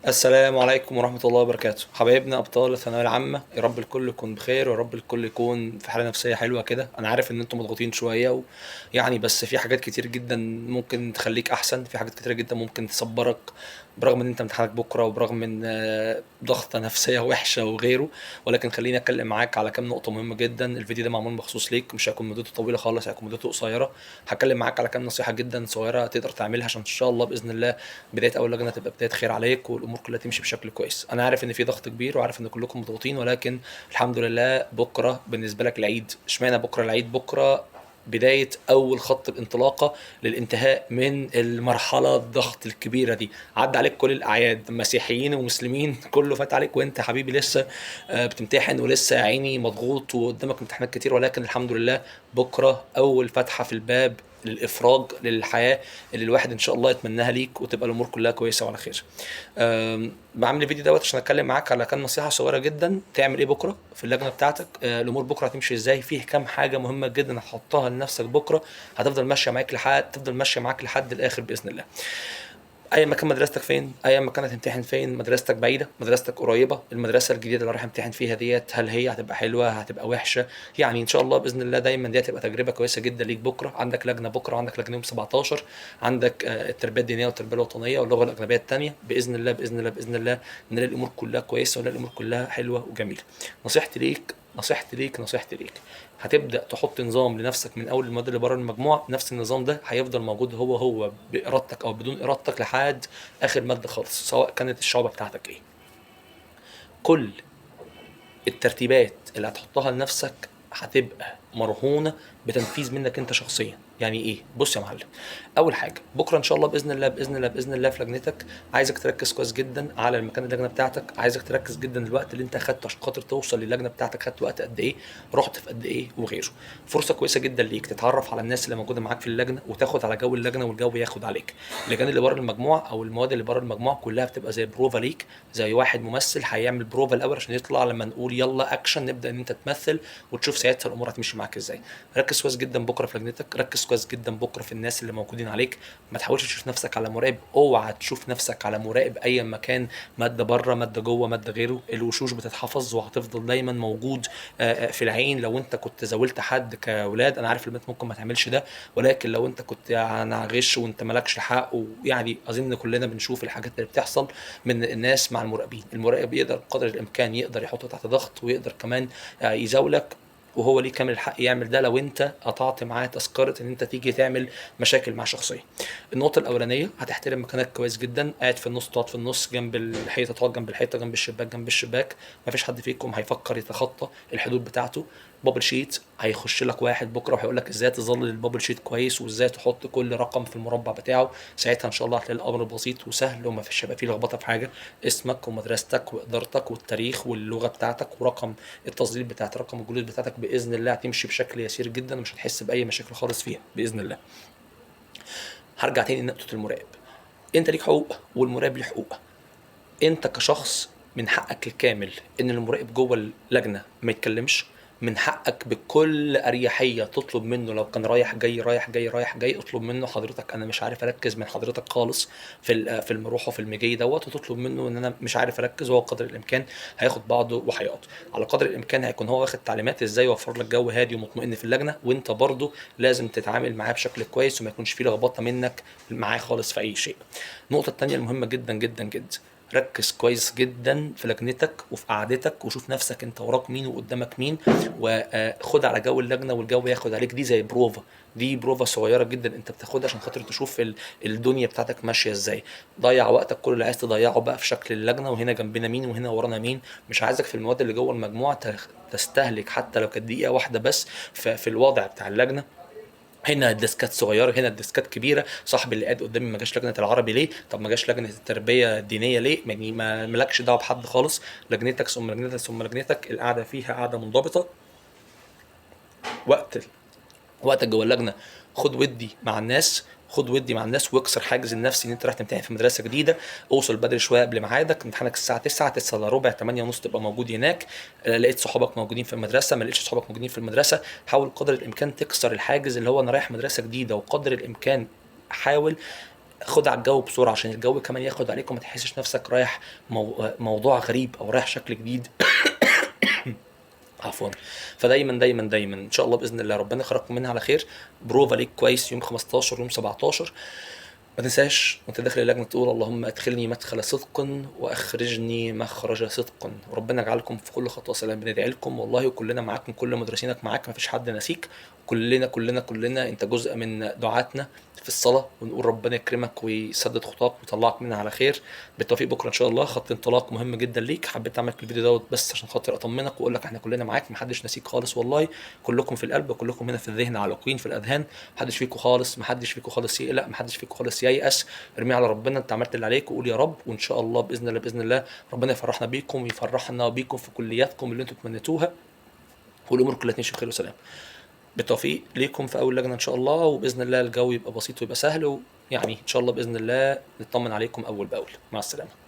السلام عليكم ورحمة الله وبركاته. حبايبنا أبطال الثانوية العامة، يا رب الكل يكون بخير، ويا رب الكل يكون في حالة نفسية حلوة كده. أنا عارف إن أنتم مضغوطين شوية بس في حاجات كتير جدا ممكن تخليك أحسن، في حاجات كتير جدا ممكن تصبرك برغم إن أنت امتحانك بكرة وبرغم إن ضغطة نفسية وحشة وغيره، ولكن خليني أتكلم معاك على كام نقطة مهمة جدا. الفيديو ده معمول مخصوص ليك، مش هيكون مدته طويلة خالص، هيكون مدته قصيرة. هتكلم معاك على كام نصيحة جدا صغيرة تقدر تعملها عشان إن شاء الله بإذن الله بداية أول لجنة تبقى بداية خير عليك والأمور كلها تمشي بشكل كويس. أنا عارف إن في ضغط كبير وعارف إن كلكم مضغوطين، ولكن الحمد لله بكرة بالنسبة لك العيد. اشمعنى بكرة العيد؟ بكرة بداية أول خط الانطلاقة للانتهاء من المرحلة الضغط الكبيرة دي. عدى عليك كل الأعياد، مسيحيين ومسلمين كله فات عليك، وأنت حبيبي لسه بتمتحن ولسه يا عيني مضغوط وقدامك امتحانات كتير، ولكن الحمد لله بكرة أول فتحة في الباب للإفراج للحياة اللي الواحد إن شاء الله يتمناها ليك، وتبقى الأمور كلها كويسة وعلى خير. بعمل الفيديو دوت عشان أتكلم معاك على كام نصيحة صغيرة جدا تعمل إيه بكرة في اللجنة بتاعتك، الأمور بكرة هتمشي إزاي، فيه كام حاجة مهمة جدا هتحطها لنفسك بكرة هتفضل ماشية معاك لحد، تفضل ماشية معاك لحد الآخر بإذن الله. أي مكان مدرستك فين، أي مكان هتمتحن فين، مدرستك بعيدة، مدرستك قريبة، المدرسة الجديدة اللي رايح امتحن فيها ديت هل هي هتبقى حلوة هتبقى وحشة؟ إن شاء الله بإذن الله دايما دي هتبقى تجربة كويسة جدا ليك بكرة. عندك لجنة بكرة، عندك لجنة يوم 17، عندك التربية الدينية والتربية الوطنية واللغة الأجنبية التانية. بإذن الله بإذن الله بإذن الله نلاقي الأمور كلها كويسة ونلاقي الأمور كلها حلوة وجميلة. نصيحتي ليك، نصيحتي ليك، نصيحتي ليك، هتبدأ تحط نظام لنفسك من أول المواد اللي بره المجموعة. نفس النظام ده هيفضل موجود هو هو بإرادتك أو بدون إرادتك لحد آخر مادة خالص، سواء كانت الشعبة بتاعتك إيه. كل الترتيبات اللي هتحطها لنفسك هتبقى مرهونة بتنفيذ منك أنت شخصيا. يعني إيه؟ بص يا معلم، أول حاجة بكرة إن شاء الله بإذن الله بإذن الله بإذن الله في لجنتك عايزك تركز كويس جدا على المكان اللجنة بتاعتك، عايزك تركز جدا الوقت اللي أنت أخدته عشان خاطر توصل للجنة بتاعتك، خدت وقت قد إيه، رحت في قد إيه وغيره. فرصة كويسة جدا ليك تتعرف على الناس اللي موجودة معاك في اللجنة وتاخد على جو اللجنة والجو ياخد عليك. اللجان اللي بره المجموعة أو المواد اللي بره المجموعة كلها بتبقى زي بروفا ليك، زي واحد ممثل هيعمل بروفا الأول عشان يطلع لما نقول يلا أكشن نبدأ إن أنت تمثل وتشوف ساعتها الأمور هتمشي معاك إزاي. ركز كويس جدا بكرة في لجنتك، ركز كويس جدا بكرة في الناس اللي موجودين عليك. ما تحاولش تشوف نفسك على مراقب، اوعى تشوف نفسك على مراقب اي مكان، مادة بره مادة جوه مادة غيره. الوشوش بتتحفظ وهتفضل دايما موجود في العين. لو انت كنت زاولت حد كاولاد، انا عارف البنات ممكن ما تعملش ده، ولكن لو انت كنت غش وانت مالكش حق، ويعني اظن كلنا بنشوف الحاجات اللي بتحصل من الناس مع المراقبين. المراقب يقدر قدر الامكان يقدر يحطه تحت ضغط ويقدر كمان يزاولك، وهو ليه كامل الحق يعمل ده لو انت قطعت معاه تذكره ان انت تيجي تعمل مشاكل مع شخصية. النقطة الاولانية هتحترم مكانك كويس جدا، قاعد في النص تقعد في النص، جنب الحيطة تقعد جنب الحيطة، جنب الشباك جنب الشباك. مفيش حد فيكم هيفكر يتخطى الحدود بتاعته. bubble sheet هيخش لك واحد بكره وهيقول لك ازاي تظلل ال bubble sheet كويس وازاي تحط كل رقم في المربع بتاعه. ساعتها ان شاء الله هتلاقي الامر بسيط وسهل وما فيش هيبقى فيه لخبطة في حاجة. اسمك ومدرستك وادارتك والتاريخ واللغة بتاعتك ورقم التظليل بتاعت رقم الجلوس بتاعتك باذن الله هتمشي بشكل يسير جدا ومش هتحس باي مشاكل خالص فيها باذن الله. هرجع تاني لنقطة المراقب. انت ليك حقوق والمراقب ليه حقوق. انت كشخص من حقك الكامل ان المراقب جوه اللجنة ما يتكلمش، من حقك بكل اريحية تطلب منه لو كان رايح جاي رايح جاي رايح جاي، اطلب منه حضرتك انا مش عارف اركز من حضرتك خالص في المروحة وفي المجي دوت، وتطلب منه ان انا مش عارف اركز، وهو قدر الامكان هياخد بعضه وهيقعد. على قدر الامكان هيكون هو واخد تعليمات ازاي يوفر لك جو هادي ومطمئن في اللجنة، وانت برضه لازم تتعامل معاه بشكل كويس وما يكونش فيه لخبطة منك معاه خالص في اي شيء. النقطة الثانية المهمة جدا جدا جدا، ركز كويس جدا في لجنتك وفي قعدتك، وشوف نفسك انت وراك مين وقدامك مين، وخد على جو اللجنة والجو ياخد عليك. دي زي بروفا، دي بروفا صغيرة جدا انت بتاخدها عشان خاطر تشوف الدنيا بتاعتك ماشية ازاي. ضيع وقتك كل اللي عايز تضيعه بقى في شكل اللجنة، وهنا جنبنا مين وهنا ورانا مين. مش عايزك في المواد اللي جوه المجموعة تستهلك حتى لو كانت دقيقة واحدة بس في الوضع بتاع اللجنة. هنا الديسكات صغيرة، هنا الديسكات كبيرة. صاحبي اللي قاعد قدامي ما جاش لجنة العربي ليه؟ طب ما جاش لجنة التربية الدينية ليه؟ ما مالكش دعوه بحد خالص. لجنتك ثم لجنتك ثم لجنتك، القعدة فيها قعدة منضبطة. وقتك جوه اللجنة خد ودي مع الناس، خد ودي مع الناس، واكسر حاجز النفسي ان انت رايح تمتحن في مدرسه جديدة. اوصل بدري شوية قبل ميعادك، امتحانك الساعة 9، 9 الا ربع، 8 ونص تبقى موجود هناك. لقيت صحابك موجودين في المدرسة، ما لقيتش صحابك موجودين في المدرسة، حاول قدر الامكان تكسر الحاجز اللي هو انا رايح مدرسه جديدة، وقدر الامكان حاول خد على الجو بسرعة عشان الجو كمان ياخد عليك وما تحسش نفسك رايح موضوع غريب او رايح شكل جديد. عفوا. فدايما دايما دايما ان شاء الله باذن الله ربنا يخرجكم منها على خير. بروفا ليك كويس يوم 15 ويوم 17. ما تنساش وانت داخل اللجنة تقول اللهم ادخلني مدخل صدق واخرجني مخرج صدق. وربنا يجعلكم في كل خطوة سلام. بندعي لكم والله، وكلنا معاكم، كل مدرسينك معاك، ما فيش حد ناسيك، كلنا كلنا كلنا انت جزء من دعاتنا في الصلاة، ونقول ربنا يكرمك ويسدد خطاك ويطلعك منها على خير. بالتوفيق بكره ان شاء الله. خط انطلاق مهم جدا ليك. حبيت اعمل الفيديو دوت بس عشان خاطر اطمنك واقول لك احنا كلنا معاك، محدش ناسيك خالص والله، كلكم في القلب وكلكم هنا في الذهن عالقين في الاذهان. محدش فيكم خالص، محدش فيكم خالص يقلق، محدش فيكم خالص ييأس. ارمي على ربنا، انت عملت اللي عليك وقول يا رب، وان شاء الله باذن الله باذن الله ربنا يفرحنا بيكم ويفرحنا بيكم في كلياتكم اللي انتم تمنيتوها، والامور كلها تمشي بخير وسلام. بالتوفيق ليكم في اول لجنة ان شاء الله، وباذن الله الجو يبقى بسيط ويبقى سهل، ويعني ان شاء الله باذن الله نطمن عليكم اول باول. مع السلامة.